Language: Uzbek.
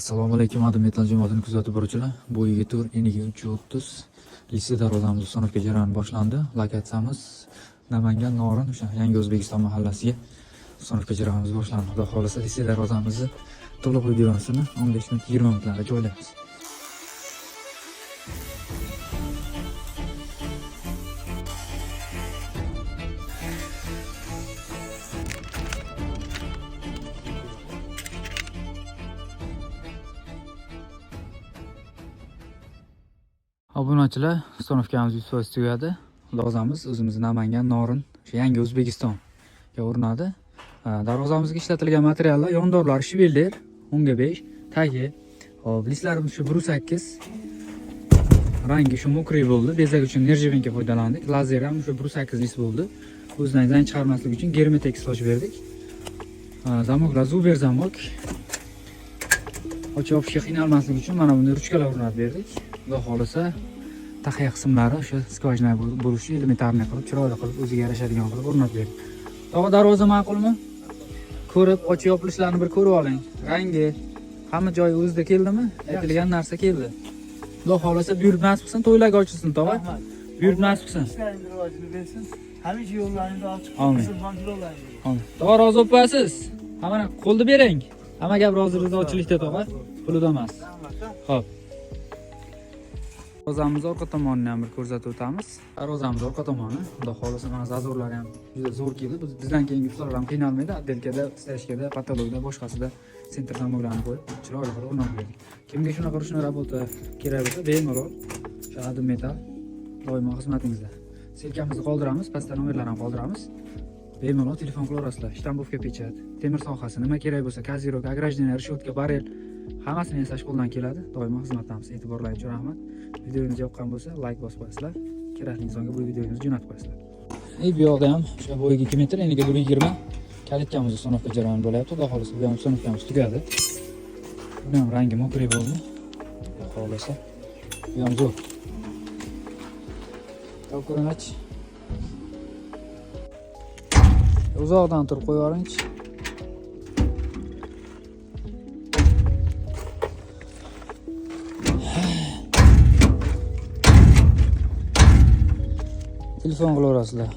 Assalomu alaykum, Adim Metal jamoatini kuzatib boruvchilar. Bo'yiga 4, eniga 3.30 lisi darvozamiz установка jarayoni boshlandi. Lokatsiyamiz Namangan, Norin, o'sha Yangi O'zbekiston mahallasiga установка jarayonimiz boshlandi. Xudo xohlasa, lisi darvozamizni to'liq videosini 15 minut, 20 minutlarda joylaymiz. Obunachilar, установка miz 100% tugadi. Darvozamiz o'zimiz Namangan, Norin, o'sha Yangi O'zbekistonga urinadi. Darvozamizga ishlatilgan materiallar: yondorlar shveller 10 ga 5, tagi. Hop, listlarimiz shu 1.8, rangi shu мокрый bo'ldi. Bezak uchun нержавейка foydalandik. Lazer ham shu 1.8 list bo'ldi. O'zidan zang chiqarmaslik uchun germetex sochib berdik. Zamoklar Zuber zamok. Ochib yopishga qiynalmaslik uchun mana bunday ruchkalar o'rnatib berdik. Xudo xohlasa, taxiya qismlari o'sha сквозной bo'lishi, элементарный qilib, chiroyli qilib, o'ziga yarashadigan qilib o'rnatib berdik. Tog'a, darvoza ma'qulmi? Ko'rib, ochib yopilishlarini bir ko'rib oling. Rangi, hamma joyi o'zida keldimi? Aytilgan narsa keldi. Xudo xohlasa, buyurib nasib qilsin, to'ylarga ochilsin, tog'a. Rahmat. Buyurib nasib qilsin. Ishlaringni rivojini bersin. Hamisha yo'llaringiz ochiq. Amin. Musulmon yo'llaringiz. Amin. Tog'a, rozi bo'lasiz. Hamma qo'lni bering. Hamma gap rozi rizochilikda, tog'a. Pulida emas. Rahmat. Xo'p. Darvozamiz orqa tomonini ham bir ko'rsatib o'tamiz. Darvozamiz orqa tomoni, xudo xohlasa, mana zazorlari ham juda zo'r keldi. Bizdan keyingi ustalar ham qiynalmaydi. Отделка da, стоячка da, потолок da, boshqasida центр zamoklarni qo'yib, chiroyli qilib o'rnatib berdik. Kimga shunaqa ручной работа kerak bo'lsa, bemalol o'sha Adim Metal doimo xizmatingizda. Ссылка mizni qoldiramiz, pastda nomerlarni ham qoldiramiz. Bemalol telefon qilaverasizlar. Штамповка, печать, temir sohasi, nima kerak bo'lsa, козырёк, ограждение, решетка, barel, hammasini yasash qo'ldan keladi. Doimo xizmatdamiz. E'tiborlaring uchun rahmat. Videomiz yoqqan bo'lsa, layk bosib qo'yasizlar. Kerakli insonga bu videomizni jo'natib qo'yasizlar. И bu yoqda ham o'sha bo'yiga 2 metr, eniga 1.20 калитка miz установка jarayoni bo'lyapti. Xudo xohlasa, bu ham установка miz tugadi. Buni ham rangi мокрый bo'ldi. Xudo xohlasa, bu ham zo'r. Yo'q, ko'rinach. Uzoqdan turib qo'yib yuboringchi. Telefon qilaverasizlar.